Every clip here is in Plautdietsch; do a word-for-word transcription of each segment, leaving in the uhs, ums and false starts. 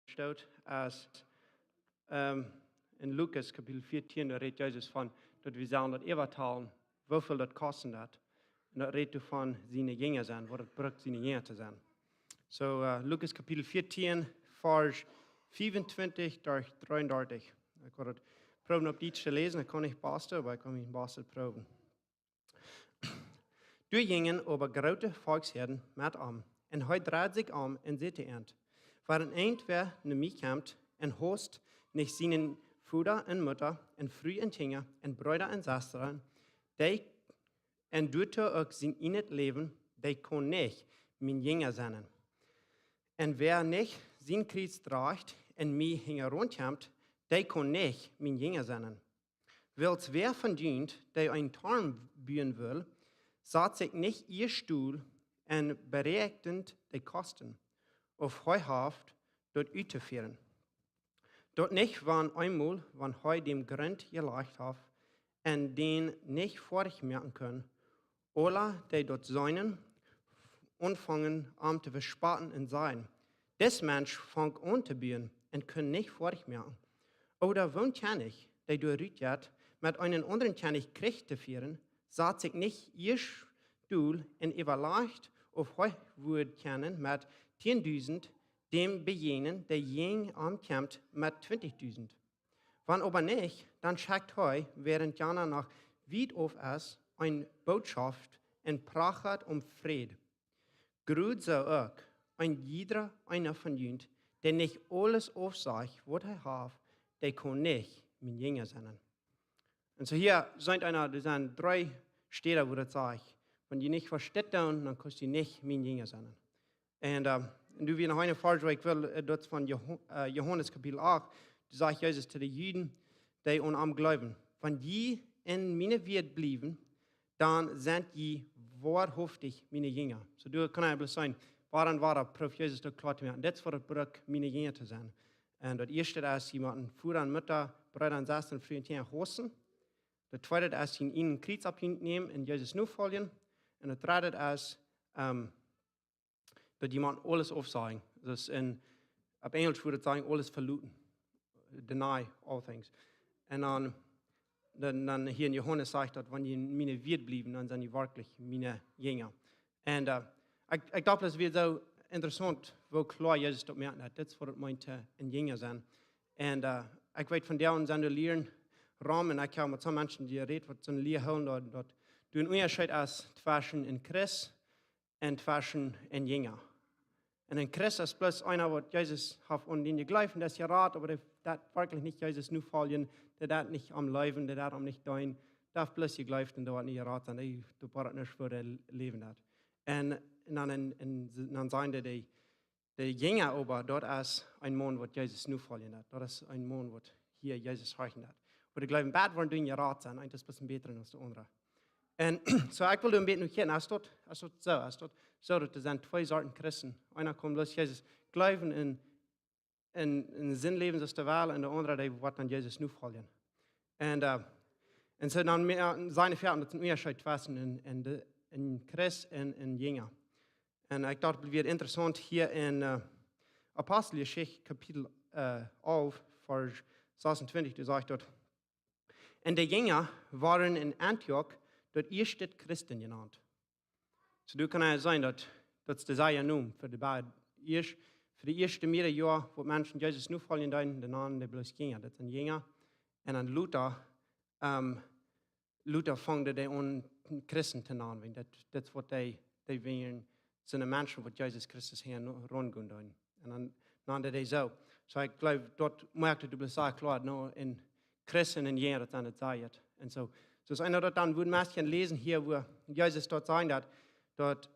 stoot es, ähm, in Lukas Kapitel vieetieen, doa rät Jesus von, daut wie sellen daut äwatalen, woo väl daut kosten daut. Un daut rät von siene Jinja sennen, waut daut brukt, siene Jinja to sennen. So, äh, Lukas Kapitel vieetieen, Varsch fiefuntwintich derch dreeundartich. Ekj woa daut proowen opp Dietsch to läsen, ekj kaun nich baste, oba ekj kaun mien Bastet proowen. Doa jinjen oba groote Volkshäaden met am, un hee dreid sikj om un säd to an: Wan irjentwäa no mie kjemt un haust nich sienen Voda un Mutta un Fru un Kjinja un Breeda un Sestren, dee, un doatoo uk sien ieejnet Läwen, dee kaun nich mien Jinja sennen. Un wäa nich sien Kjriez drajcht un mie hinjaraun kjemt, dee kaun nich mien Jinja sennen. Wiels wäa von junt, dee een Toarn buen well, sat sikj nich ieescht dol un beräakjent de Kosten, auf hee haft daut uttofieren. Daut nich, wan eemol, wan hee dän Grunt jelajcht haft un dän nich foadich moaken kaun, aule, dee daut seenen, aunfangen am to vespotten un sajen: Dis Mensch funk aun to buen un kunn nich foadich moaken. Ooda woon Kjennich, dee doa rutjeit, met eenen aundren Kjennich Kjrich to fieren, sat sikj nich ieescht dol un äwalajcht, auf hee wudd kjennen met tieen dusent däm bejäajnen, dee jäajen am kjemt met twintich dusent. Wan oba nich, dan schekjt hee, wäarent jana noch wiet auf es, eene Bootschoft un prachat om Fräd. Krakjt soo uk een jiedra eena von junt, dee nich aules aufsajcht, waut hee haft, dee kaun nich mien Jinja sennen. Un soo hia sent eena, doa sent dree Städen, wua daut sajcht: Wan du nich waut dit doonen, dan kaust du nich mien Jinja sennen. Un, äh, un nu wia noch een Varsch, waut ekj well, äh, daut von Joh-, äh, Johanes Kapitel acht, doa sajcht Jesus to de Juden, dee aun am jleewen: Wan jie en miene Wieed bliewen, dan sent jie woarhauftich miene Jinja. So, doa kaun eena bloos seenen, wada un wada proowt Jesus daut kloa to moaken: Dit es waut et brukt, miene Jinja to sennen. Un daut ieeschte es, jie motten Voda un Mutta, Breeda un Sestren, Fru un Kjinja haussen. Daut tweede es, sien ieejnet Kjriez opp sikj nämen un Jesus nofoljen. Un daut dredde es, ähm, daut jie motten aules aufsajen. Daut es en, opp Enjlisch wudd et sajen, aules veloten. Deny all things. Un dan, dan, dan hia en Johanes sajcht daut, wan jie en miene Wieed bliewen, dan sent jie werkjlich miene Jinja. Un, äh, ekj, ekj docht, daut wia soo interessaunt, woo kloa Jesus daut moakt, daut dit es waut et meent, äh, een Jinja sennen. Un, äh, ekj weet, vondoag en sent de Lieren rom, un ekj hab met soone Menschen jerät, waut soone Lia hoolen, daut, daut doa een Unjascheet es tweschen een Christ un tweschen een Jinja. Un een Christ es bloos eena, waut Jesus haft aun dän jejleeft un dee es jerat, oba dee, daut werkjlich nich Jesus nofoljen, dee daut nich aum läwen, dee daut aum nich deenen, dee haft bloos jejleeft un dee woat nich jerat sennen, dee, dee woat nich fa daut Läwen daut. Un, un dan en, en, dan sent dee, dee, dee Jinja oba, daut es een Maun, waut Jesus nofoljen deed. Daut es een Maun, waut hia Jesus horchen deed. Waut jleewen, waut woaren doonen jerat sennen, eent es bloos een bätren aus de aundre. Un soo, ekj well doa een bät no kjikjen, es daut, es daut soo, es daut soo, daut doa sent twee Sorten Christen. Eena kaun bloos Jesus jleewen en, en, en sien Läwen soo aus de Welt, un de aundre, dee woat dan Jesus nofoljen. Un, äh, un soo dan mea, sent veleicht daut een Unjascheet tweschen een, een, de, een Christ un een Jinja. Un ekj docht, daut wia interessaunt hia en, äh, Aposteljeschicht Kapitel, äh, alf, Varsch sasuntwintich, doa sajcht daut: Un de Jinja worden en Antioch daut ieeschte Christen jenant. So, doa kaun et sennen daut, daut es de selwje Nomen fa de beid. Ieescht, fa de ieeschte mearere Joa, waut Menschen Jesus nofoljen deeden, dee nanden dee bloos Jinja, daut sent Jinja. Un dan lota, ähm, lota fungen dee aun Christen to nanen, wiels daut, daut es waut dee, dee wieren, sent de Menschen, waut Jesus Christus hia no-, rom gonen deeden. Un dan, dan deed hee soo. So, ekj jleew, daut moakt et bloos sea kloa, no, en Christen un Jinja, daut sent et sea. Un soo, soo aus eena daut dan wudd mol kjennen läsen hia, wua Jesus daut sajcht, daut, daut,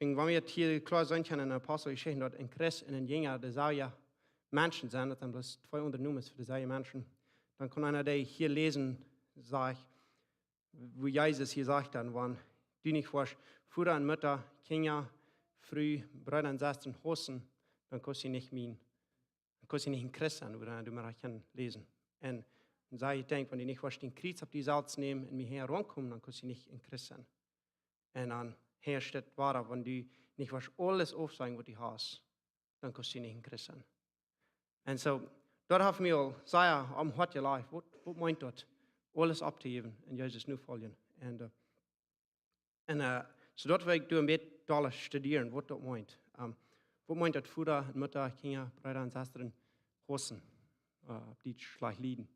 wan, wan wie et hia kloa seenen kjennen en Aposteljeschicht, daut een Christ un een Jinja deeselwje Menschen sent, daut sent bloos twee aundre Nomes fa deeselwje Menschen, dan kaun eena dee hia läsen, sajcht, wua Jesus hia sajcht dan, wan du nich woascht Voda un Mutta, Kjinja, Fru, Breeda un Sestren haussen, dan kaust du nich mien, dan kaust du nich een Christ sennen, ooda du mol kjennen läsen. Un dan sajcht et, wan du nich woascht dien Kjriez opp die selfst nämen un mie hinjaraun komen, dan kaust du nich een Christ sennen. Un dan hia steit wada, wan du nich woascht aules aufsajen, waut du hast, dan kaust du nich een Christ sennen. Un soo, daut haft mie aul sea aum Hoat jelajcht, waut, waut meent daut, aules auftojäwen un Jesus nofoljen. Un, äh, un, äh, soo daut wie doa een bät dolla studieren, waut daut meent. Ähm, waut meent daut, Voda un Mutta, Kjinja, Breeda un Sestren hausen? Äh, opp Dietsch schlajcht lieden.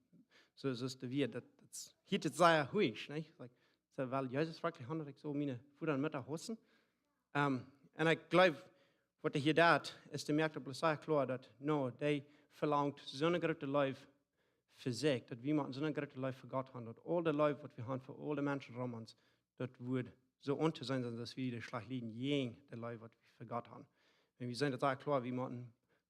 Soo, soo es de Wieed, daut, daut es, hia es daut sea huach, nich? Like, soo, well Jesus werkjlich han, daut ekj saul miene Voda un Mutta hausen? Ähm, un ekj jleew, waut hee hia deit, es, dee moakt daut bloos sea kloa, daut, no, dee velangt soone groote Leew fa sikj, daut wie motten soone groote Leew fa Gott han, daut aul de Leew, waut wie han fa aule Menschen rom ons, daut woat soo auntoseenen, daut wie dee schlajcht lieden, jäajen de Leew, waut wie fa Gott han. Un wie seenen daut sea kloa, wie motten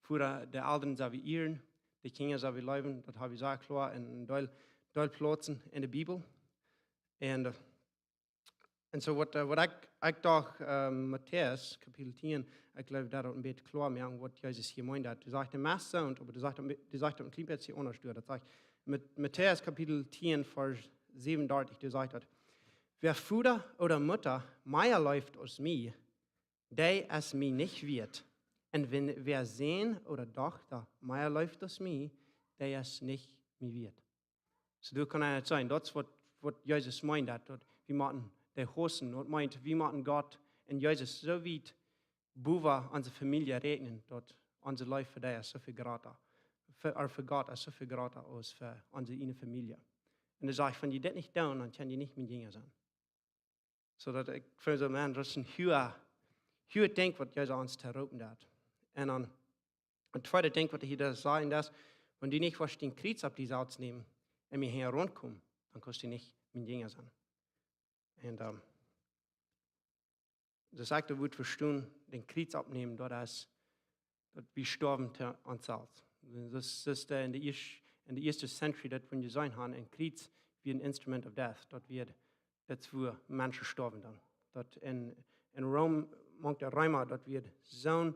fa de Elren sell wie ieren, de Kjinja sell wie leewen, daut ha wie sea kloa en een Deel, Deel Plautsen en de Bibel. Un, äh, un soo waut, äh, waut ekj, ekj docht, ähm, Matäus, Kapitel tieen, ekj jleew, daut daut een bät kloa moakt, waut Jesus hia meent. Doa sajcht hee, meist soo, oba doa sajcht hee, doa sajcht hee een kjlien bät aundasch doa. Daut sajcht, Mat-, Matäus Kapitel tieen, Varsch säwenundartich, doa sajcht daut: "Wäa Voda ooda Mutta mea leeft aus mie, dee es mie nich wieet. Un wan wäa Sän ooda Dochta mea leeft aus mie, dee es nich mie wieet." Soo, doa kaun eena seenen, daut es waut, waut Jesus meent, daut, daut wie motten dee hausen, daut meent, wie motten Gott un Jesus soo wiet bowen onse Famielje räakjnen, daut onse Leew fa dee es soo väl jrata, fa, ooda fa Gott es soo väl jrata aus fa onse ieejne Famielje. Un dan sajcht hee, wan jie dit nich doonen, dan kjenn jie nich miene Jinja sennen. Soo daut ekj funk soo, man, daut es een huaget, huaget Dinkj, waut Jesus ons to roopen deit. Un dan een tweedet Dinkj, waut hee hia sajcht, es, wan du nich woascht dien Kjriez opp die selfst nämen un mie hinjaraun komen, dan kaust du nich miene Jinja sennen. Un, ähm, daut sajcht, daut woat vestonen, dän Kjriez oppnämen, daut es, daut wie stoawen to ons selfst. Daut es, daut es de, en de ieescht-, en de ieeschte Century, daut wie jeseenen haben, een Kjriez wia een instrument of death. Daut wia, daut es wua Menschen stoawen dan. Daut en, en Rom, mank de Reema, daut wia soon,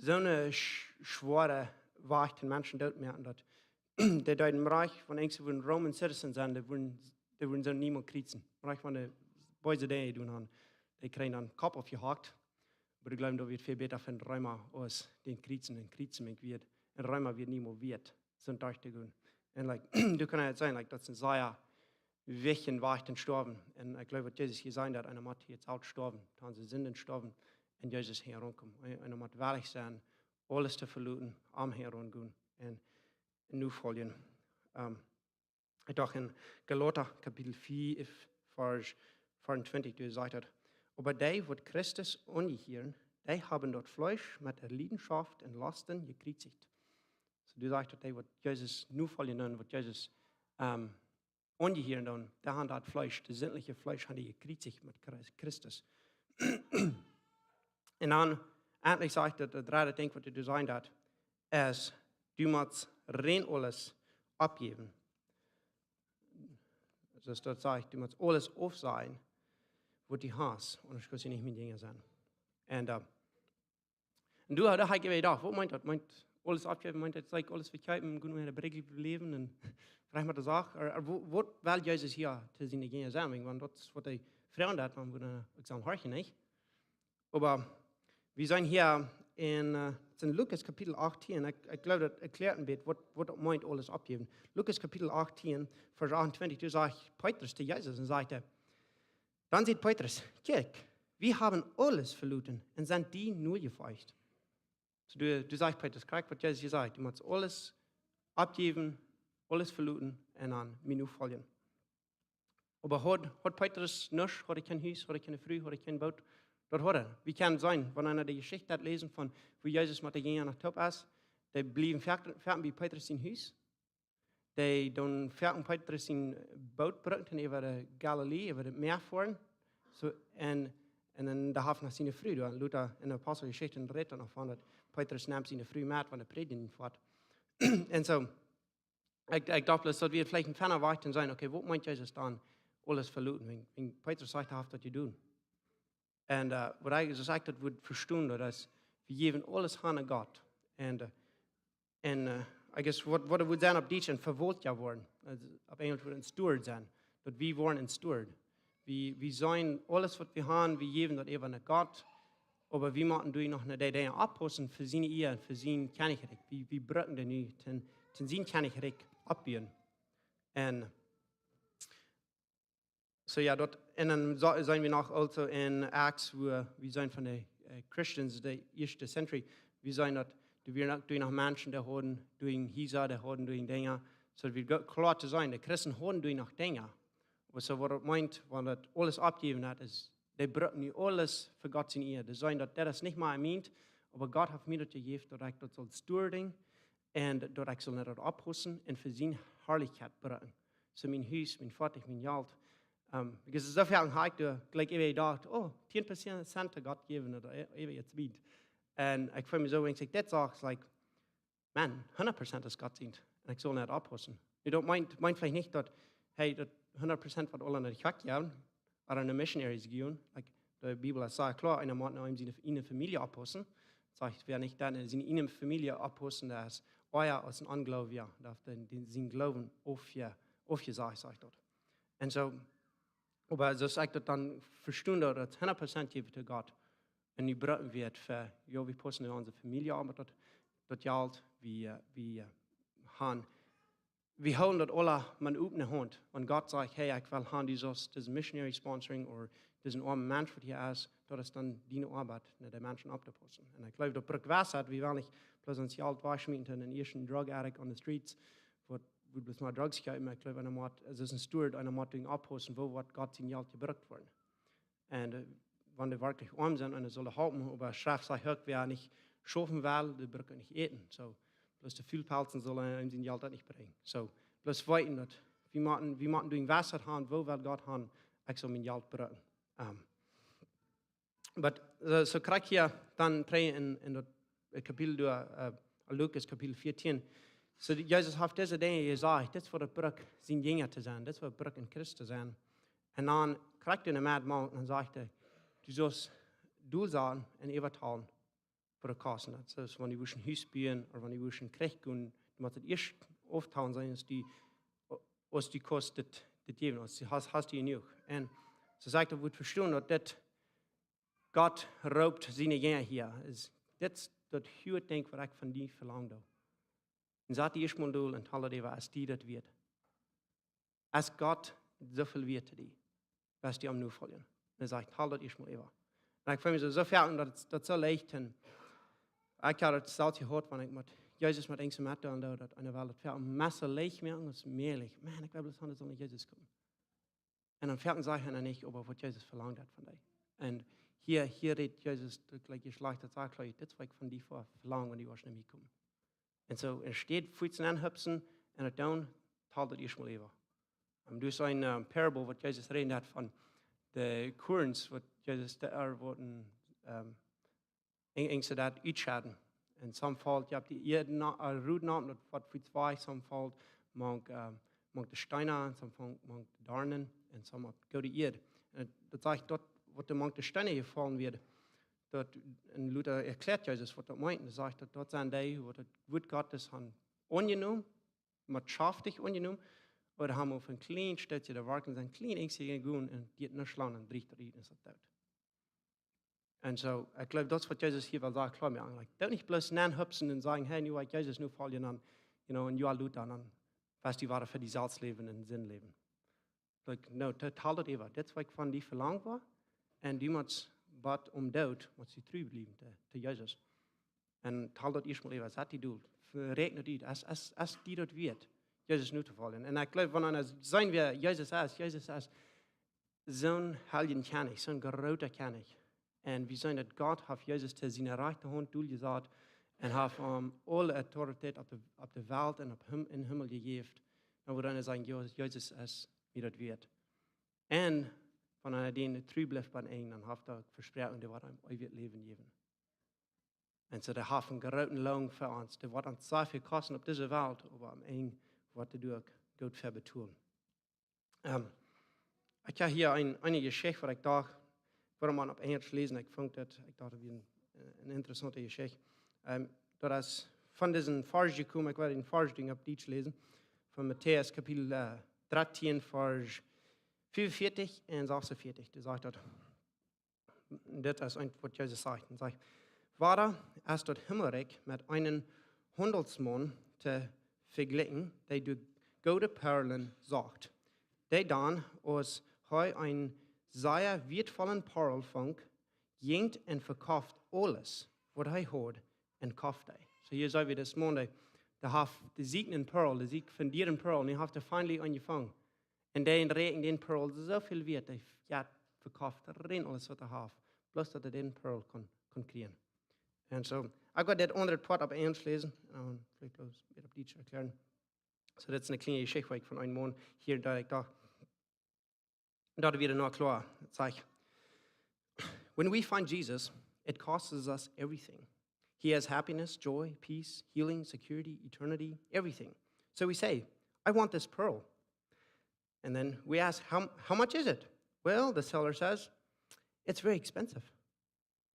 soone sch-, schwoare Wajch, dee Menschen doot moaken, daut dee deeden mie rajcht, wan eena wudd een Roman citizen sennen, dee wudden, dee wudden soo niemols kjriezen. Rajcht, wan dee beese Dinja jedonen haben, dee kjrieen dan Kopp aufjehakt. Oba ekj jleew, daut wia väl bäta fa een Reema aus dän kjriezen, een Kjriez, ekj weet, een Reema wia niemols wieet, soon Dach to gonen. Un, like, du kaust daut seenen, like, daut es een sea wichtja Wajch to stoawen. Un ekj jleew, waut Jesus hia sajcht, daut eena mott hia selfst stoawen, to onse Sinden stoawen un Jesus hinjaraun komen. Eena, eena mott wellich sennen, aules to veloten, am hinjaraun gonen un, un nofoljen. Ähm, ekj docht en Galata Kapitel vea, Varsch veeauntwintich, doa sajcht daut: "Oba dee, waut Christus aunjehieren, dee haben daut Fleesch met de Liedenschoft un Losten jekjriezicht." Soo, doa sajcht daut, dee, waut Jesus nofoljen un waut Jesus, ähm, aunjehieren dan, dee haben daut Fleesch, daut sintliche Fleesch, haben dee jekjriezicht met Christ-, Christus. Un dan, endlich sajcht daut, daut dredde Dinkj, waut hee doa sajcht, daut es, du motst rein aules aufjäwen. Soo aus daut sajcht, du motst aules aufsajen, waut du hast, aundasch kaust du nich miene Jinja sennen. Un, äh, un du, doa hab ekj jedocht, waut meent daut? Meent aules aufjäwen, meent daut, like, aules vekjeepen, goot met de Brigj läwen un veleicht met de Sach? Ooda, ooda waut, waut well Jesus hia to siene Jinja sajen? Wiels daut es waut hee froagt, daut maun woat, äh, ekj saj, horchen, nich? Oba wie seenen hia en, äh, en Lukas Kapitel achtieen, ekj, ekj jleew, daut erkjläat een bät, waut, waut daut meent, aules aufjäwen. Lukas Kapitel achtieen, Varsch achtuntwintich, doa sajcht Petrus to Jesus un sajcht hee, dan sajcht Petrus: "Kjikj, wie haben aules veloten un sent die nofoljen." Soo, doa, doa sajcht Petrus, krakjt waut Jesus hia sajcht, du motst aules aufjäwen, aules veloten un dan mie nofoljen. Oba haud, haud Petrus nuscht, haud hee kjeen Hus, haud hee kjeene Fru, haud hee kjeen Boot, daut haud hee. Wie kjennen seenen, wan eena de Jeschicht doa läsen von woo Jesus met de Jinja no Toop es, dee bliewen foaken, foaken bie Petrus sien Hus. Dee doonen foaken Petrus sien Boot brucken, äwa de Galiläa, äwa daut Mäa foaren. Soo, un, un dan doa haft hee noch siene Fru, doa, lota en de Aposteljeschicht rät daut noch von, daut Petrus nemt siene Fru met, wan hee prädjen foat. Un soo, ekj, ekj docht bloos, daut wie veleicht een feina Wajch kjennen seenen, okay, waut meent Jesus dan, aules veloten? Wiels, wiels Petrus sajcht, hee haft daut jedonen. Un, äh, waut ekj, soo aus ekj daut wudd vestonen, daut es, wie jäwen aules han aun Gott. Un, äh, un, äh, I guess, waut, waut daut wudd sennen opp Dietsch, een Verwalta woaren. Aulsoo, opp Enjlisch wudd een steward sennen. Daut wie woaren een steward. Wie, wie seenen aules, waut wie han, wie jäwen daut äwa no Gott. Oba wie motten doa noch no dee Dinja oppaussen fa siene Ea un fa sien Kjennichrikj. Wie, wie brucken dee nu toom, toom sien Kjennichrikj oppbuen. Un soo jo, daut, un dan soo-, seenen wie noch aulsoo en Acts, wua wie seenen von de, äh, Christians, de ieeschte Century, wie seenen daut, doa wieren uk, doa noch Menschen, dee hauden doa Hiesa, dee hauden doa Dinja. Soo wie go-, kloa to seenen, de Christen hauden doa noch Dinja. Oba soo waut daut meent, wan daut aules oppjejäft haft, es, dee brucken nu aules fa Gott siene Ea. Dee seenen daut, daut es nich mea mient, oba Gott haft mie daut jejäft, daut ekj daut saul stoaren un daut ekj saul no daut oppaussen un fa siene Harlichkjeit brucken. Soo mien Hus, mien Foatich, mien Jelt. Ähm, because soo väl hab ekj doa jlikj äwa jedocht, oh, tieen Prozent to Gott jäwen ooda e-, äwa jeet wieet. Un ekj feeld mie soo, wan ekj dit sach, es like, man, hundat Prozent es Gott sient. Un ekj saul no daut oppaussen. Nu, daut meent, meent veleicht nich daut, hey, daut hundat Prozent waut aula no de Kjoakj gonen, ooda no de Missionaries gonen. Like, de Bibel es sea kloa, eena mott no eenem siene, siene Famielje oppaussen. Sajcht, wäa nich dan siene ieejne Famielje oppaussen deit, es ea aus een Onjloowja, daut dän, dän, sien Gloowen aufje-, aufjesajcht, sajcht daut. Un soo, oba soo aus ekj daut dan vestonen deed, daut hundat Prozent jäwen to Gott. Un nu brucken wie et fa, jo, wie paussen onse Famielje aun, oba daut, daut Jelt, wie, äh, wie, äh, han, wie hoolen daut aula mau opp ne Haunt. Wan Gott sajcht, hey, ekj well han, du saust dise Missionary sponsoring ooda disen oamen Mensch waut hia es, daut es dan diene Oabeit, no de Menschen opptopaussen. Un ekj jleew, daut brukt Weisheit, wie wellen nich bloos ons Jelt wajchschmieten un een ieeschten drug addict on the streets, waut, waut bloos mau Drugs jeft, oba ekj jleew, eena mott, et es een Steward, eena mott doa oppaussen, woo woat Gott sien Jelt jebrukt woaren. Un, äh, wan dee werkjlich oam sent un dee sellen halpen, oba Schreft sajcht uk, wäa nich schaufen well, dee brukt nich äten. Soo, bloos de Fulpelzen sellen eenem sien Jelt daut nich brinjen. Soo, bloos weeten daut, wie motten, wie motten doa Weisheit han, woo well Gott han, ekj saul mien Jelt brucken. Ähm, oba, äh, soo kjrieech ekj hia dan trigj en, en daut, äh, Kapitel doa, äh, Lukas Kapitel vieetieen. Soo, Jesus haft dise Dinja jesajcht, dit es waut et brukt, sien Jinja to sennen, dit es waut et brukt, een Christ to sennen. Un dan kjrieech ekj en de Medd mank, dan sajcht hee, du saust dol sennen un äwatalen fa de Kosten. Daut es, wan du wust een Hus buen, ooda wan du wust een Kjrich doonen, du motst et ieescht auftalen sennen, aus du, aus du kaust dit, dit jäwen, aus du hast, hast du jenuach. Un soo sajcht hee, daut woat vestonen, daut dit Gott roopt siene Jinja hia. Es dit daut huage Dinkj waut ekj von die velang doo? Un sat die ieescht mol dol un taal daut äwa, es die daut wieet. Es Gott soo väl wieet to die, waut du am nofoljen? Un hee sajcht, taal daut ieescht mol äwa. Un ekj feeld mie soo, soo foaken daut, daut soo leicht, un ekj hab daut selfst jeheat, wan ekj met Jesus met eent metdeelen doo, daut eena well daut väl mea leicht moaken aus mäajlich. Man, ekj well bloos han, daut saul no Jesus komen. Un dan foaken sajcht eena nich, oba waut Jesus velangt haft von die. Un hia, hia rät Jesus daut jlikj schlajcht, daut sajcht jlikj, dit es waut ekj von die ve-, velang, wan du woascht no mie komen. Un soo, enne Städ fuaz nenhupsen un et doonen, taal daut ieescht mol äwa. Un doa es een, ähm, Parable, waut Jesus räden deit von de Korns, waut Jesus de, äh, waut een, ähm, en, en soo daut utschaden. Un sommje faulen, jo, opp de Ieed, na, äh, rut nenn, daut woat fuaz wajch, sommje faulen mank, ähm, mank de Steena, un sommje faulen mank de Doarnen, un sommje opp goode Ieed. Un daut sajcht, daut waut doa mank de Steena jefollen wia, daut, un Luther erkjläat Jesus, waut daut meent. Hee sajcht, daut, daut sent dee, waut daut Wuat Gottes han aunjenomen, mau schaftich aunjenomen, oba han mau fa een kjlien Stekj de Wartlen sent kjlien eensje jegonen un dee haft nuscht jedonen un drieech daut ut un es daut doot. Un soo, ekj jleew, daut es waut Jesus hia well sajen, kloa mie eejentlich. Daut nich bloos nenhupsen un sajen, hey, nu well ekj Jesus nofoljen, dan, you know, een Joa lota, dan woascht du wada fa die selfst läwen un Sind läwen. Like, no, to-, taal daut äwa. Dit es waut ekj von die velang woa. Un du motst bat aum Doot, motst du tru bliewen to, to Jesus. Un taal daut ieescht mol äwa, sat die dol. Räakjen daut ut, es, es, es die daut wieet, Jesus notofoljen. Un ekj jleew, wan eena seenen well, Jesus es, Jesus es soon heilja Kjennich, soon groota Kjennich. Un wie seenen daut Gott haft Jesus to siene rajchte Haunt doljesat un haft am aule Autoritäet opp de, opp de Welt un opp Him-, em Himmel jejäft. Dan woat eena sajen, Jo-, Jesus es mie daut wieet. Un wan eena dän tru blift bat Enj, dan haft hee uk vesproaken, dee woat am eewjet Läwen jäwen. Un soo, dee haft een grooten Loon fa ons. Dee woat ons sea väl kosten opp dise Welt, oba aum Enj woat hee doa uk goot fa betolen. Ähm, ekj hab hia een, eene Jeschicht, waut ekj docht, ekj wull mau opp Enjlisch läsen. Ekj funk daut, ekj docht, daut wia een, äh, eene interessaunte Jeschicht. Ähm, daut es von disen Varsch jekomen, ekj well dän Varsch opp Dietsch läsen, von Matäus Kapitel, äh, dartieen, Varsch veeaunvieetich un sasunvieetich. Doa sajcht daut: Dit es eent waut Jesus sajcht. Hee sajcht: "Wada es daut Himmelrikj met eenen Haundelsmaun to vejlikjen, dee de goode Pearlen socht. Dee dan, aus hee een sea wieetvollen Pearl funk, jinkj un vekoft aules waut hee haud un koft dee." So hia seen wie dis Maun, dee, dee haft de siekjende Pearl, de siekj von dieren Pearl, un dee haft dee finally aunjefungen. Un dee räakjent dän Pearl soo väl wieet, dee, jo, vekoft rein aules waut hee haft, bloos daut hee dän Pearl kunn, kunn kjrieen. Un so, ekj woa dit aundre Poat opp Enjlisch läsen, un dan veleicht bloos wada opp Dietsch erkjlären. So, dit es eene kjliene Jeschicht waut ekj von een Maun hia, daut ekj docht, daut wia noch kloa. Daut sajcht: "When we find Jesus, it costs us everything. He has happiness, joy, peace, healing, security, eternity, everything. So we say, 'I want this pearl.' And then we ask, 'How, how much is it?' Well, the seller says, 'It's very expensive.'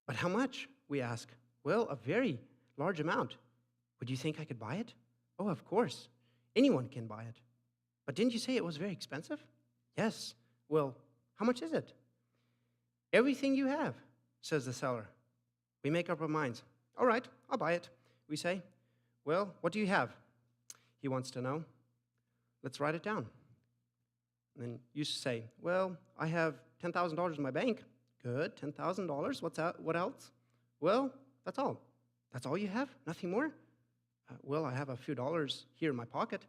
'But how much?' we ask. 'Well, a very large amount. Would you think I could buy it?' 'Oh, of course. Anyone can buy it.' 'But didn't you say it was very expensive?' 'Yes.' 'Well, how much is it?' 'Everything you have,' says the seller. We make up our minds. 'All right, I'll buy it,' we say. 'Well, what do you have?' he wants to know. 'Let's write it down.' And then you say, 'Well, I have ten thousand dollars in my bank.' 'Good, ten thousand dollars. What's that? What else?' 'Well, that's all.' 'That's all you have? Nothing more?' Uh, 'Well, I have a few dollars here in my pocket.'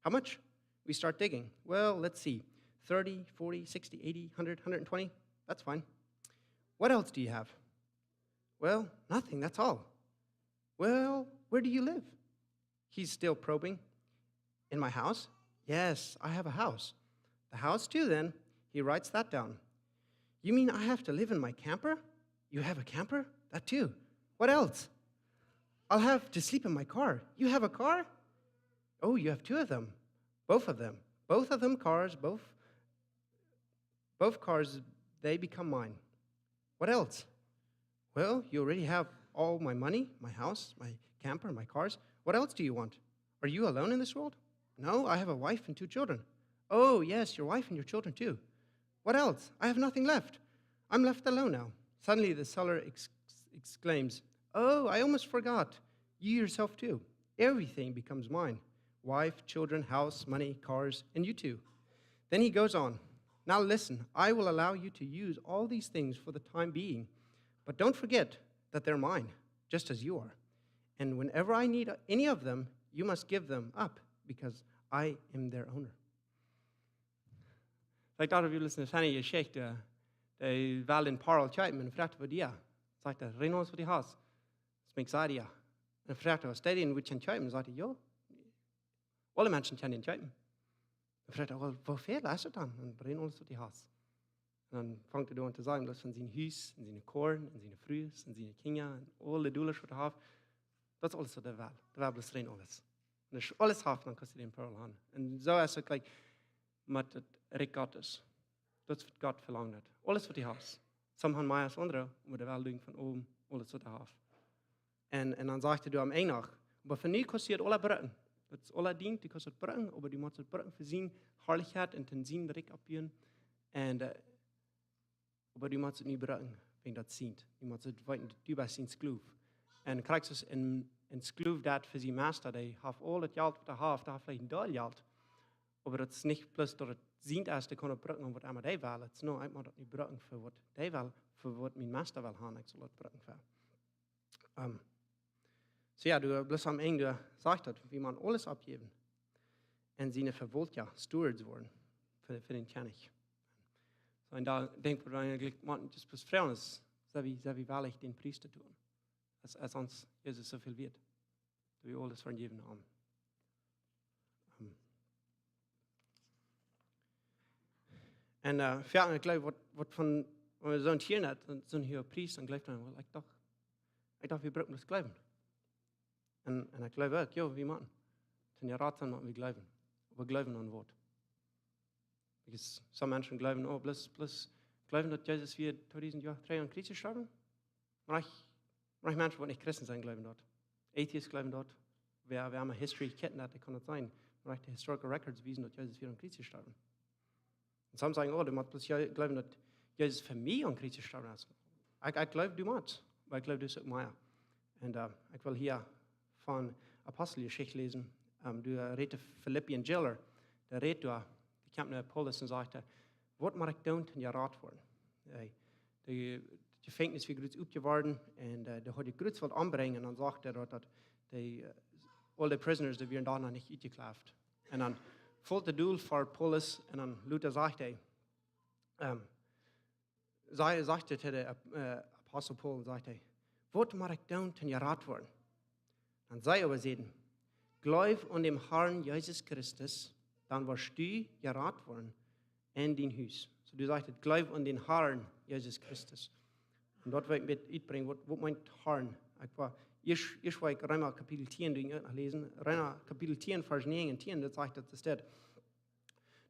'How much?' We start digging. 'Well, let's see. Thirty, forty, sixty, eighty, hundred, hundred twenty. That's fine.' 'What else do you have?' 'Well, nothing. That's all.' 'Well, where do you live?' He's still probing. 'In my house?' 'Yes, I have a house.' 'The house too, then.' He writes that down. 'You mean I have to live in my camper?' 'You have a camper?' 'That too.' 'What else?' 'I'll have to sleep in my car.' 'You have a car?' 'Oh, you have two of them.' 'Both of them. Both of them cars, both, both cars, they become mine.' 'What else?' 'Well, you already have all my money, my house, my camper, my cars. What else do you want? Are you alone in this world?' 'No, I have a wife and two children.' 'Oh, yes, your wife and your children too.' 'What else?' 'I have nothing left. I'm left alone now.' Suddenly the seller ex- exclaims, 'Oh, I almost forgot. You yourself too. Everything becomes mine. Wife, children, house, money, cars, and you too.' Then he goes on, 'Now listen, I will allow you to use all these things for the time being, but don't forget that they're mine, just as you are. And whenever I need any of them, you must give them up, because I am their owner.'" Like, daut wia bloos eene schöne Jeschicht. Dee well dän Pearl kjeepen un fruach: "Waut deit dee?" Sajcht hee: "Rein aules waut du hast. Daut es mien Saria." Un fruach: "Waut deit dee, waut kaun kjeepen?" Sajcht hee: "Jo, aule Menschen kjennen dän kjeepen." Un fruach: "Woo, woo väl es daut dan?" "Rein aules waut du hast." Un dan fangt hee doa aun to sajen, daut von sien Hus, un siene Koaren, un siene Frues, un siene Kjinja, un aule Dollasch waut hee haft. Daut es aules waut hee well. Hee well bloos rein aules. Un aus hee aules haft, dan kaust du dän Pearl haben. Un soo es et uk, like, met daut Rikj Gottes. Daut es waut Gott velangt. Aules waut du hast. Some haben mea aus aundre, oba hee well doonen von owent aules waut hee haft. Un, un dan sajcht hee doa aum Enj noch: "Oba fa nu kaust du daut aules brucken. Daut es aules dient, du kaust daut brucken, oba du motst daut brucken fa siene Harlichkjeit un to sien Rikj oppbuen. Un, äh, oba du motst daut nu brucken, wäajen daut es sient. Du motst daut weeten, du best sien Skloow." Un krakjt soo aus een, een Skloow daut fa sienen Meista, dee haft aul daut Jelt waut hee haft, hee haft veleicht een Deel Jelt. Oba daut es nich bloos daut et sient es, dee kaun daut brucken om waut emma hee well. Daut es: "No, ekj mott daut nu brucken fa waut hee well, fa waut mien Meista well haben, ekj saul daut brucken fa." Ähm, so jo, du, bloos aum Enj sajcht daut, wie motten aules oppjäwen. Un siene Vewaulta, Stewards woaren fa, fa dän Kjennich. So, un doa denkj ekj, waut wie eejentlich motten, just bloos froagen es, sent wie, sent wie wellich dän Pries to doonen? Aus, aus ons Jesus soo väl wieet, daut wie aules fa am jäwen haben. Ähm. Un, äh, jo, un ekj jleew, waut, waut von, wan wie soont hieren, soon hoogen Priest, dan jleeft eena: "Well, ekj docht, ekj docht, wie bruckten bloos jleewen." Un, un ekj jleew uk, jo, wie motten. Toom jerat sennen mott wie jleewen. Oba jleewen aun waut? Because some Menschen jleewen, oh, bloos, bloos jleewen daut Jesus wia tweedusent Joa trigj aum Kjriez jestorwen. Mau ekj, mau ekj Menschen waut nich Christen sent, jleewen daut. Atheists jleewen daut. Wäa, wäa emma History kjant, dee kaun daut seenen. Mau ekj, de historical records wiesen daut Jesus wia aum Kjriez jestorwen. Un some sajen: "Oh, du motst bloos je-, jleewen daut Jesus fa mie aum Kjriez jestorwen es." Ekj, ekj jleew, du motst, oba ekj jleew, du best uk mea. Un, äh, ekj well hia von Aposteljeschicht läsen. Ähm, doa rät de Philippian Jailer, dee rät doa, dee kjemt no Paulus un sajcht: "Waut mott ekj doonen, om jerat to woaren?" Hee, de, de Jefenkjnis wia groots oppjeworden un, äh, dee haud groots waut aunbrinjen. Un dan sajcht hee doa, daut dee, äh, aul de prisoners, dee wieren doa noch nich utjekjlauft. Un dan felt de Doel fa Paulus un dan lota sajcht hee, ähm, säd, sajcht hee to dän, äh, Apostel Paulus, sajcht hee: "Waut mott ekj doonen, om jerat to woaren?" Dan säd hee oba: "Jleew aun dän Harn Jesus Christus, dan woascht du jerat woaren un dien Hus." Soo, doa sajcht hee: "Jleew aun dän Harn Jesus Christus." Un daut well ekj met utbrinjen, waut, waut meent Harn? Ekj woa, ieescht, ieescht woa ekj Reema Kapitel tieen doa noch läsen. Reema Kapitel tieen, Varsch näajen un tieen, doa sajcht daut, doa steit: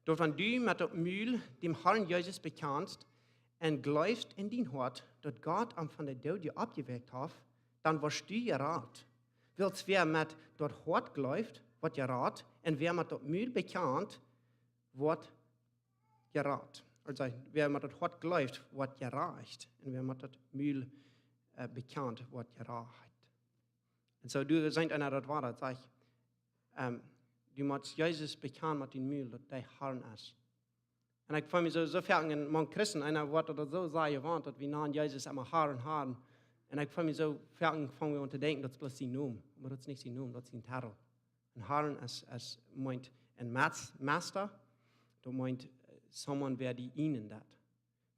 "Daut wan du met daut Mul dän Harn Jesus bekjanst un jleefst en dien Hoat, daut Gott am von de Dood oppjewakjt haft, dan woascht du jerat. Wiels wäa met daut Hoat jleeft, woat jerat, un wäa met daut Mul bekjant, woat jerat." Aulsoo, wäa met daut Hoat jleeft, woat jerajcht, un wäa met daut Mul, äh, bekjant, woat jerajcht. Un soo, doa sajcht eena daut woa, daut sajcht, ähm, du motst Jesus bekjanen met dien Mul, daut hee Harn es. Un ekj feel mie soo, soo foaken en, mank Christen, eena woat daut soo sea jewant, daut wie nanen Jesus emma Harn, Harn. Un ekj feel mie soo foaken, fang wie aun to denkjen, daut es bloos sien Nomen. Oba daut es nich sien Nomen, daut es sien Titel. Un Harn es, es meent een mas-, master, daut meent, äh, someone wäa die deenen deit.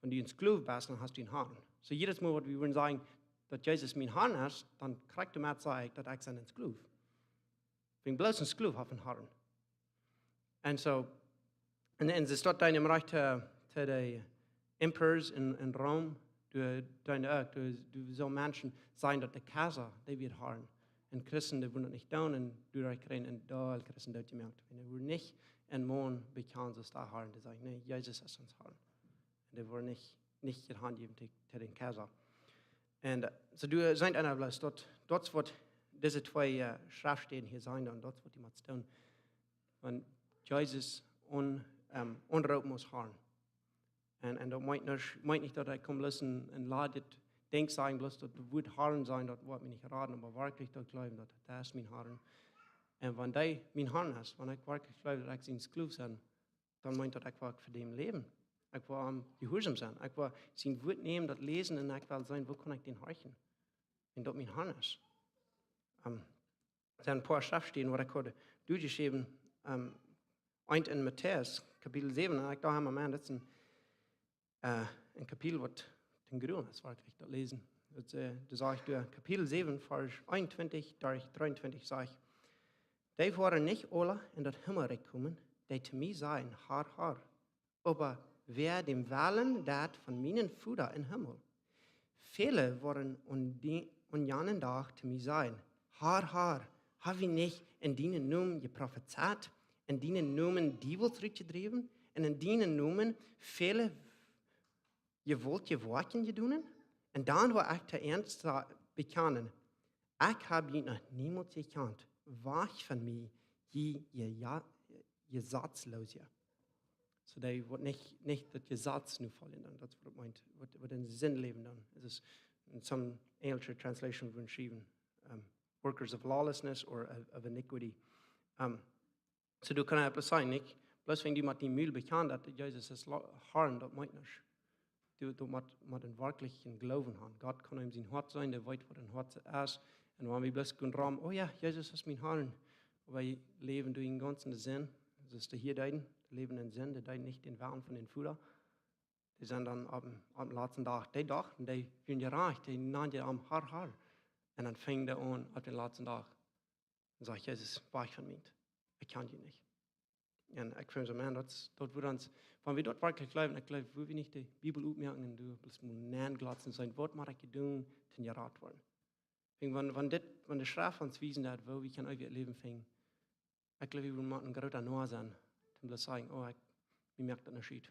Wan du een Skloow best, dan hast du een Harn. Soo, jiedet Mol waut wie wudden sajen, daut Jesus mien Harn es, dan krakjt doamet saj ekj, daut ekj sie een Skloow. Wan bloos een Skloow haft een Harn. Un soo, un, un see stonen dan em Rajcht to, to de emperors en, en Rom, doa, doa, doa, doa soo Menschen sajen, daut de Kaisar, dee wia Harn. Un Christen, dee wudden daut nich doonen, un doaderch kjrieejen een Deel Christen dootjemoakt. Un dee wudden nich een Maun bekjanen aus de Harn, dee sajen: "Nä, Jesus es ons Harn." Un dee wudden nich, nich jehanjäwen to, to dän Kaisar. Un, äh, soo, doa sajcht eena bloos, daut, daut es waut dise twee, äh, Schreftstäden hia sajen, un daut es waut du motst doonen. Wan Jesus aun, ähm, aunroopen aus Harn. Un, un daut meent nich, meent nich daut ekj kaun bloos een, een ladjet Dinkj sajen, bloos daut Wuat Harn sajen, daut woat mie nich raden, oba werkjlich daut jleewen, daut, daut es mien Harn. Un wan dee mien Harn es, wan ekj werkjlich jleew, daut ekj sien Skloow sie, dan meent daut, ekj woa fa däm läwen. Ekj woa am jehuarsom sennen. Ekj woa sien Wuat nämen, daut läsen, un ekj well seenen, woo kaun ekj dän horchen? Un daut mien Harn es. Ähm, sent een poa Schreftstäden, waut ekj haud doajeschräwen, ähm, eent en Matäus, Kapitel säwen, un ekj docht, Maun, daut es een, äh, een Kapitel, waut een Gruel es, waut ekj daut läsen. Daut, äh, doa sajcht doa, Kapitel säwen, Varsch eenuntwintich derch dreeuntwintich sajcht: "Dee woaren nich aule en daut Himmelrikj komen, dee to mie sajen: Har, Har, oba wäa dän Wellen deit von mienen Voda em Himmel. Väle woaren aun dee-, aun janen Dach to mie sajen: Har, Har, hab wie nich en dienen Nomen jeprofezeit, en dienen Nomen Diewels rutjedräwen, un en dienen Nomen väle jewaultje Woakjen jedonen?" Un dan woa ekj to an sa-, bekjanen: "Ekj hab junt noch niemols jekjant. Wajch von mie, jie, jie, ja, Jesazloosa." Soo, dee woat nich, nich daut Jesaz nofoljen dan. Daut es waut et meent, waut, waut en Sind läwen dan. Et es, en some English translation wudden schreewen, ähm, workers of lawlessness or of, of iniquity. Ähm, soo, du kaust bloos sajen, nich? Bloos wan du met dien Mul bekjanst, daut Jesus es Lo-, Harn, daut meent nuscht. Du, du motst, motst een werkjlichen Gloowen haben. Gott kaun en sien Hoat seenen, dee weet, waut em Hoat es. Un wan wie bloos gonen rom: "Oh jo, Jesus es mien Harn." Oba wie läwen derch dän gaunzen Sind. Daut es de hia deeden, dee läwen en Sind, dee deeden nich dän Wellen von dän Voda. Dee sent dan opp dän, opp dän latsten Dach, dee Dach, un dee wieren jerajcht, dee nanen am Har, Har. Un dan fungen dee aun opp dän latsten Dach. Dan sajcht Jesus: "Wajch von mie. Ekj kjan junt nich." Un ekj feel soo, Maun, daut, daut woat ons, wan wie daut werkjlich jleewen, ekj jleew, woa wie nich de Bibel opmoaken un doa bloos mau nenjlatsen sennen, waut mott ekj doonen, om jerat to woaren? Wan, wan dit, wan de Schreft ons wiesen deit, woo wie kjennen eewjet Läwen finjen, ekj jleew, wie motten een groota Noah sennen, om bloos sajen: "Oh, ekj, mie moakt daut nich ut."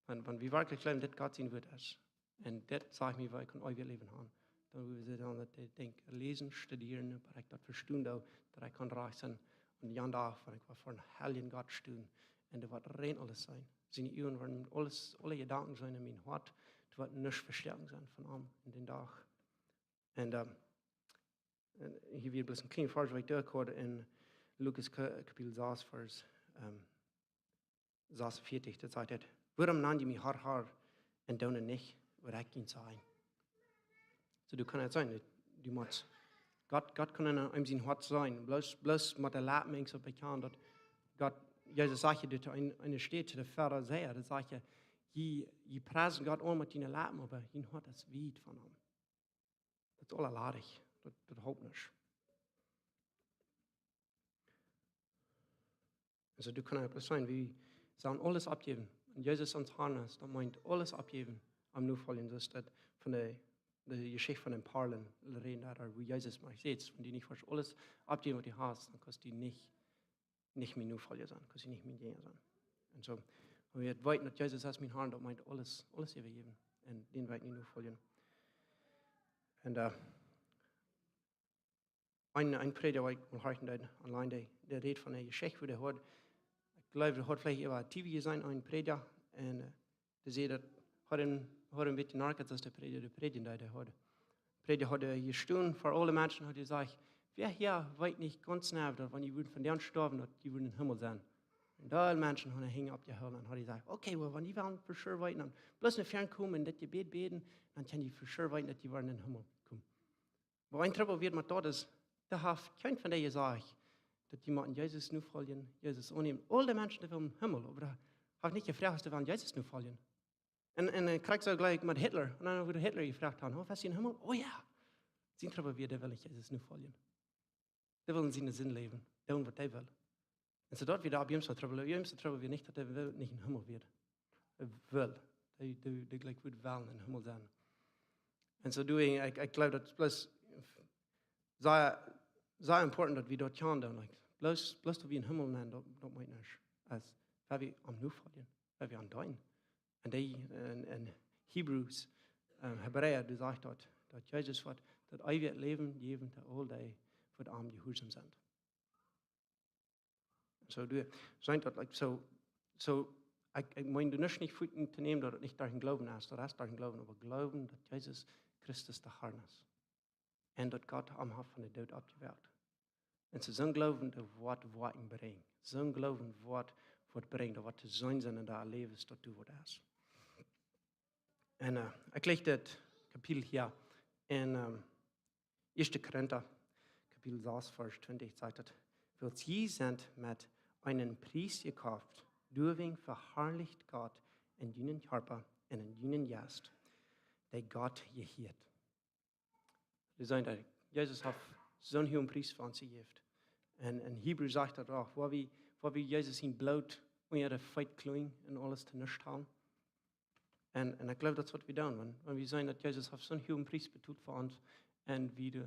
Wan, wan wie werkjlich jleewen, daut Gott sien Wuat es, un daut sajcht mie, woo ekj kaun eewjet Läwen haben, dan woa wie dan daut Dinkj läsen, studieren, oba ekj daut vestonen, daut, daut ekj kaun rajcht sennen. Un jan Dach, wan ekj woa ver dän heiljen Gott stonen, un doa woat rein aules sennen. Siene Uagen woaren aules, aule Jedanken seenen en mien Hoat, woat nuscht vestoaken sennen von am en dän Dach. Un, ähm, un hia wia bloos een kjlienet Varsch waut ekj doa haud en Lukas Ka-, Kapitel sas, Varsch, ähm, sasunvieetich, daut sajcht et: "Wuarom nant jie mie Herr, Herr, un doonen nich waut ekj junt saj?" Soo, du kaust et seenen, du, du motst, Gott, Gott kaun en eenem sien Hoat seenen. Bloos, bloos met de Leppen es et bekaunt daut Gott, Jesus sajcht daut en eene Städ to de Farisäa, daut sajcht: "Jie, jie priesen Gott aun met june Leppen, oba jun Hoat es wiet von am." Daut es aula ladich. Daut, daut halpt nich. Un soo, du kaust et bloos seenen, wie sellen aules aufjäwen. Un Jesus ons Herr es, daut meent aules aufjäwen, am nofoljen. Daut es daut von de, de Jeschicht von dän Parlen räden, doa wua Jesus mie sajcht: "Wan du nich woascht aules aufjäwen waut du hast, dan kaust du nich, nich mien Nofolja sennen, kaust du nich mien Jinja sennen." Un soo, wan wie weeten daut Jesus es mien Herr, daut meent aules, aules äwajäwen. Un dän woa ekj nu nofoljen. Un, äh, een, een Prädja, waut ekj mol horchen deed online, dee, dee räd von eene Jeschicht, wua dee haud, ekj jleew, dee haud veleicht äwa T V jeseenen, een Prädja, un, äh, dee säd daut, haud een, haud een bät jenarkat, aus de Prädja, dee prädjen deed, dee haud, Prädja haud jestonen ver aule Menschen, haud hee jesajcht: "Wäa hia weet nich gaunz jeneiw, daut wan jie wudden vondoag stoawen, daut jie wudden em Himmel sennen?" Un aule Menschen hauden de Henj oppjehoolen un haud hee jesajcht: "Okay, well, wan jie wellen for sure weeten, dan bloos no väaren komen un dit Jebäd bäden, dan kjenn jie for sure weeten, daut jie woaren em Himmel komen." Oba een Trubbel wia met daut es, doa haft kjeen von dee jesajcht, daut jie motten Jesus nofoljen, Jesus aunnämen. Aul de Menschen, dee wellen em Himmel, oba dee haft nich jefroacht, aus dee wellen Jesus nofoljen. Un, un, äh, krakjt soo jlikj met Hitler. Un dan wort Hitler jefroacht: "Hee, woascht du em Himmel?" "Oh jo." Sien Trubbel wia, dee well nich Jesus nofoljen. Dee well en siene Sind läwen, doonen waut hee well. Un soo daut wia de Abjamsa Trubbel. Abjamsa Trubbel wia nich, daut hee well, nich em Himmel wia. Hee well. Hee, hee, hee jlikj wudd wellen em Himmel sennen. Un soo doa, ekj, ekj jleew daut es bloos sea, sea important daut wie daut kjennen doonen. Like, bloos, bloos daut wie em Himmel sennen, daut, daut meent nuscht. Aus wan wie am nofoljen, wan wie am deenen. Un dee, en, en Hebrews, äh, Hebräa, dee sajcht daut, daut Jesus woat daut eewje Läwen jäwen to aul dee, waut am jehuarsom sent. Soo, du, seent daut, like, soo, soo, ekj, ekj meen, du musst nich foaken to nämen daut et nich derch dän Gloowen es, daut es derch dän Gloowen, oba jleewen daut Jesus Christus de Herr es. Un daut Gott am haft von de Doot oppjewakjt. Un soo, soon Gloowen, dee woat Woakjen brinjen. Soon Gloowen woat, woat brinjen, daut woat to seenen sennen en daut Läwen, daut du woascht haben. Un, äh, ekj läs dit Kapitel hia en, ähm, Ieeschte Korinta, Kapitel sas, Varsch twintich, sajcht et: "Wiels jie sent met eenen Pries jekoft, doawäajen veharlicht Gott en junen Kjarpa un en junen Jeist, dee Gott jehieet." Wie seenen daut Jesus haft soon huagen Pries fa ons jejäft. Un, un Hebräa sajcht daut uk, wua wie, wua wie Jesus sien Bloot unja de Feet kjleien un aules to nuscht hoolen. Un, un ekj jleew, daut es waut wie doonen. Wan, wan wie seenen daut Jesus haft soon huagen Pries betolt fa ons un wie de,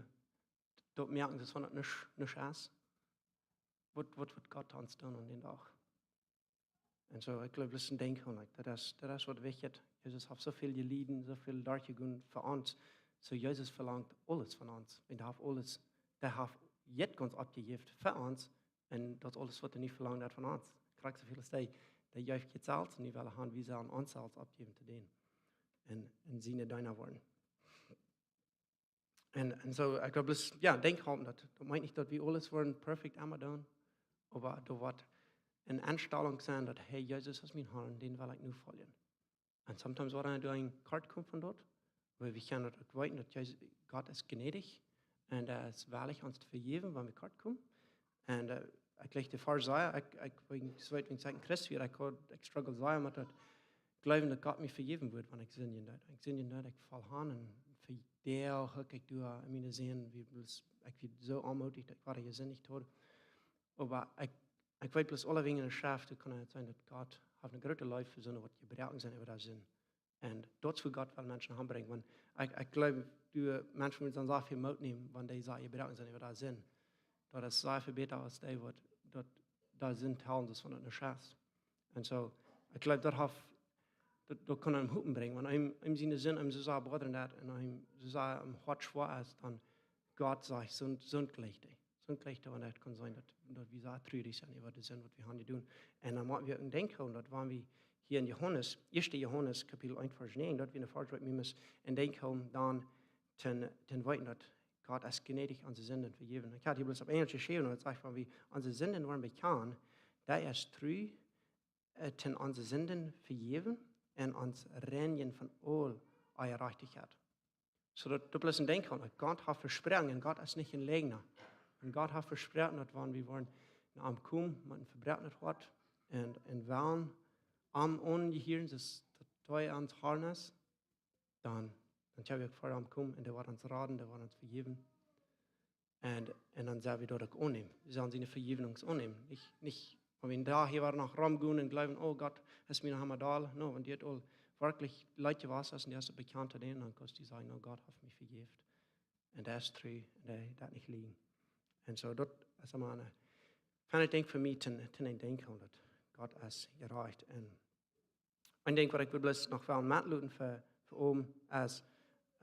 daut moakjen, daut wan daut nuscht, nuscht es, waut, waut, waut Gott ons doonen aun dän Dach. Un soo, ekj jleew, daut es een Dinkj, like, daut es, daut es waut wichtich. Jesus haft soo väl jeläden, soo väl derchjegonen fa ons. Soo, Jesus velangt aules von ons. Un hee haft aules, hee haft jeit gaunz oppjejäft fa ons. Un daut es aules waut hee nu velangt haft von ons. Krakjt soo väl aus hee, hee jeef jeit selfst un nu well hee haben, wie sellen ons selfst oppjäwen to dänen. Un, un siene Deena woaren. Un, un soo, ekj jleew bloos, jo, Dinkj haben daut, daut meent nich daut wie aules woaren perfekt emma doonen, oba doa woat eene Enstalunk sennen daut, hey, Jesus es mien Herr, dän well ekj nofoljen. Un sometimes woat eena doa en kort komen von daut, oba wie kjennen daut uk weeten daut Jesus, Gott es jnädich un hee es wellich ons to vejäwen, wan wie kort komen. Un, äh, ekj läs de Varsch sea, ekj, ekj, wan ekj, soo wiet wan ekj een Christ wia, ekj haud, ekj struggle sea met daut jleewen daut Gott mie vejäwen wudd, wan ekj sindjen deed. Ekj sindjen deed, ekj foll han un fa Doag hukj ekj doa en miene Sind, wia bloos, ekj wia soo onmoodich daut ekj wada jesindicht haud. Oba ekj, ekj weet bloos aulawäajen en de Schreft, daut kaun et sennen daut Gott haft eene groote Leew fa soone waut jebroaken sent äwa äare Sind. Un daut es wua Gott well Menschen hanbrinjen. Wan ekj, ekj jleew, du, Menschen motten dan sea väl Moot nämen, wan dee soo jebroaken sent äwa äare Sind. Daut es sea väl bäta aus dee waut, daut, daut sent Talen, daut es von daut nuscht es. Un soo, ekj jleew, daut haft, daut, daut kaun eenen Hopen brinjen. Wan eenem, eenem siene Sind, eenem soo sea bothern daut, un eenem soo sea aum Hoat schwoa es, dan Gott sajcht, soon, soon Kjlichta. Soon Kjlichta, wan daut kaun sennen daut, daut wie soo trurich sent äwa de Sind waut wie haben jedonen. Un dan motten wie uk denkjen, daut wan wie hia en Johanes, ieeschte Johanes, Kapitel eent, Varsch näajen, daut wie een Varsch waut wie motten en Denkj hoolen, dan ten, ten weeten daut Gott es gnädich, onse Sinden vejäwen. Ekj haud hia bloos opp Enjelsch jeschräwen, un daut sajcht von wie onse Sinden woaren bekjanen, dee es tru, äh, ten onse Sinden vejäwen un ons reinjen von aul Onjerajchtichkjeit. Soo daut, daut bloos een Denkj aun, daut Gott haft vesproaken, un Gott es nich een Läajna. Un Gott haft vesproaken, daut wan wie woaren no am komen met een vebroakenet Hoat un, un wellen am aunjehieren, soo daut hee ons Harn es, dan, dan kjenn wie uk ver am komen un hee woat ons raden, hee woat ons vejäwen. Un, un dan sell wie daut uk aunnämen. Wie sellen siene Vejäwunk aunnämen. Nich, nich, wan wie een Dach hia noch romgonen un jleewen, oh, Gott es mie noch emma doll. No, wan die daut aul werkjlich leet jewast es un du hast daut bekjant, dan kaust du sajen, no, Gott haft mie vejäft. Un daut es tru, un daut, daut nich liejen. Un soo, daut es emma een, fien Dinkj fa mie to, to denkjen aun daut. Gott es jerajcht. Un een Dinkj waut ekj well bloos noch well metloten fa, fa Owent es,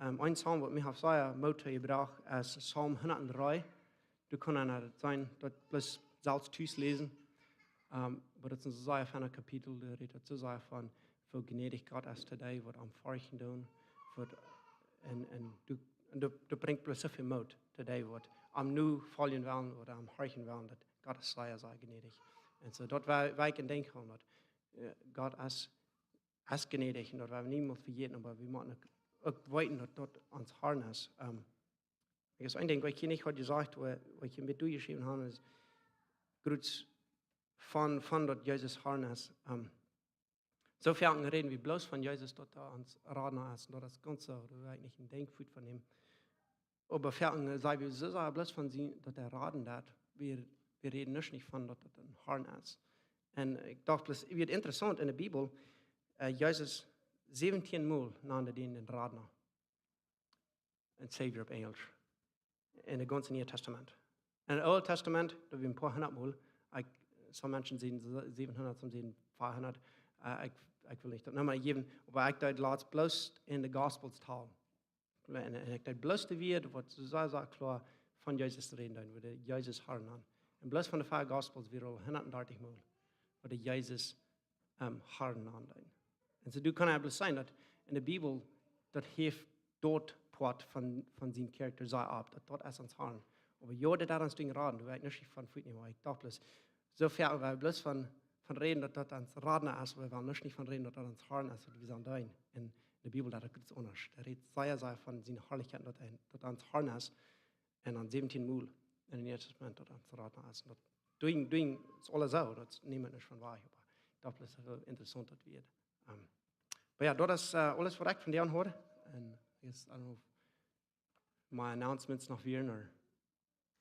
ähm, een Psalm waut mie haft sea Moot jebrocht es Psalm hundatdree. Du kaust daut seenen, daut bloos selfst tus läsen. Ähm, oba daut es een sea fienet Kapitel, doa rät daut soo sea von, woo gnädich Gott es to dee waut am horchen doonen. Waut, un, un du, un du, du bringst bloos soo väl Moot to dee waut am nu foljen wellen, waut am horchen wellen, daut Gott es sea, sea gnädich. Un soo, daut wie, wie kjennen denkjen aun daut, äh, Gott es, es gnädich un daut wie niemols vejäten, oba wie motten uk, uk weeten daut daut ons Harn es. Ähm, ekj, een Dinkj waut ekj hia nich haud jesajcht, waut, waut ekj hia met jeschräwen haud, es krakjt von, von daut Jesus Harn es. Ähm, soo foaken räden wie bloos von Jesus, daut hee ons Radna es, un daut es gaunz soo, doa well ekj nich een Dinkj fuat von nämen. Oba foaken, äh, saj wie soo sea bloos von sien, daut hee raden deed. Wie, wie räden nich, nich von daut daut een Harn es. Un ekj docht bloos, wia interessaunt en de Bibel, äh, Jesus säwentieen mol nand dän dän Radna. En Savior opp Enjelsch. En daut gaunze Niee Tastament. En daut Oole Tastament, doa wia een poa hundat mol. Ekj, some Menschen sajen säwenhundat, some sajen fiefhundat. Äh, ekj, ekj well nich daut Numma jäwen, oba ekj deed latst bloos en de Gospels talen. Un, un ekj deed bloos de Wieed waut soo sea, sea kloa von Jesus räden deeden, woo dee Jesus Harn nanen. Un bloos von de fief Gospels wia aul hundatdartich mol, woo dee Jesus, ähm, Harn nanen deeden. Un soo, du kaust bloos seenen daut en de Bibel, daut haft daut Poat von, von sien Karakta sea opp, daut, daut es ons Harn. Oba jo, daut daut ons Dinkj raden, doa well ekj nich von fuat nämen, oba ekj docht bloos, soo foaken wie bloos von, von räden daut daut ons Radna es, oba wie wellen nich von räden daut daut ons Harn es, waut wie sellen deenen. En de Bibel, daut es gaunz aundasch. Dee rät sea, sea von siene Harlichkjeit, daut hee, daut hee ons Harn es. Un dan säwentieen mol en daut Niee Tastament daut hee ons Radna es. Un daut doa, doa es aules soo, daut nemt nich von wajch, oba ekj docht, daut es interessaunt daut wie, ähm, oba jo, daut es, äh, aules waut ekj vondoag haud. Un ekj weet nich, of mien Announcements noch wieren, ooda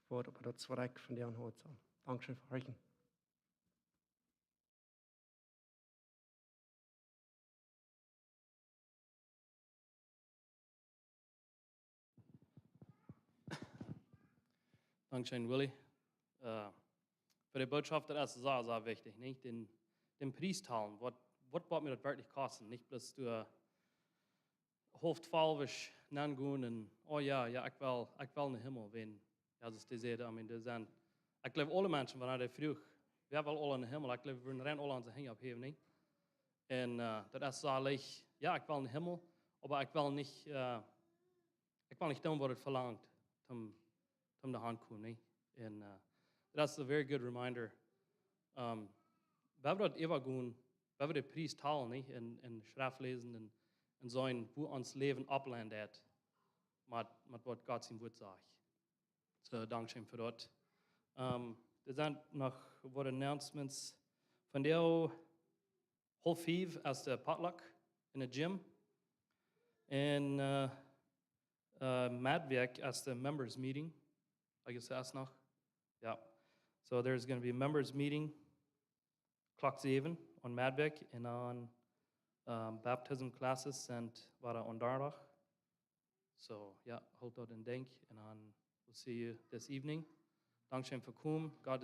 waut, oba daut es waut ekj vondoag haud. Soo, dankscheen fa horchen. Dankscheen, Willy. Äh, fa de Bootschoft, daut es sea, sea wichtich, nich? Dän, dän Pries talen, waut, waut woat mie daut werkjlich kosten? Nich bloos doa, äh, haulf twalf es nogonen un, oh jo, jo, ekj well, ekj well en dän Himmel, wan Jesus dee säd, I mean, doa sent, ekj jleew, aule Menschen, wan dee fruach, wäa well aul en dän Himmel, ekj jleew, wie wudden rein aule onse Henj opphäwen, nich? Un, äh, daut es soo leicht, jo, ekj well en dän Himmel, oba ekj well nich, äh, ekj well nich doonen waut et velangt, om, om doa han to komen, nich? Un, äh, daut es a very good reminder. Ähm, wie haben daut äwa gonen, wie haben dän Pries talen, nich? Un, un Schreft läsen un, un seenen, woo ons Läwen oppleinen deit, met, met waut Gott sien Wort sajcht. Soo, dankscheen fa daut. Ähm, doa sent noch waut Announcements. Vondoag haulf fief es de Potluck en de Gym. Un, äh, äh, Medwäakj es de Members Meeting. I guess daut es noch. Jo. So there's gonna be a Members Meeting, Klock säwen aun Medwäakj, un dan, ähm, Baptism Classes sent wada aun Donnadach. So, jo, hoolt daut en Denkj, un dan we'll see you this evening. Dankscheen fa komen. God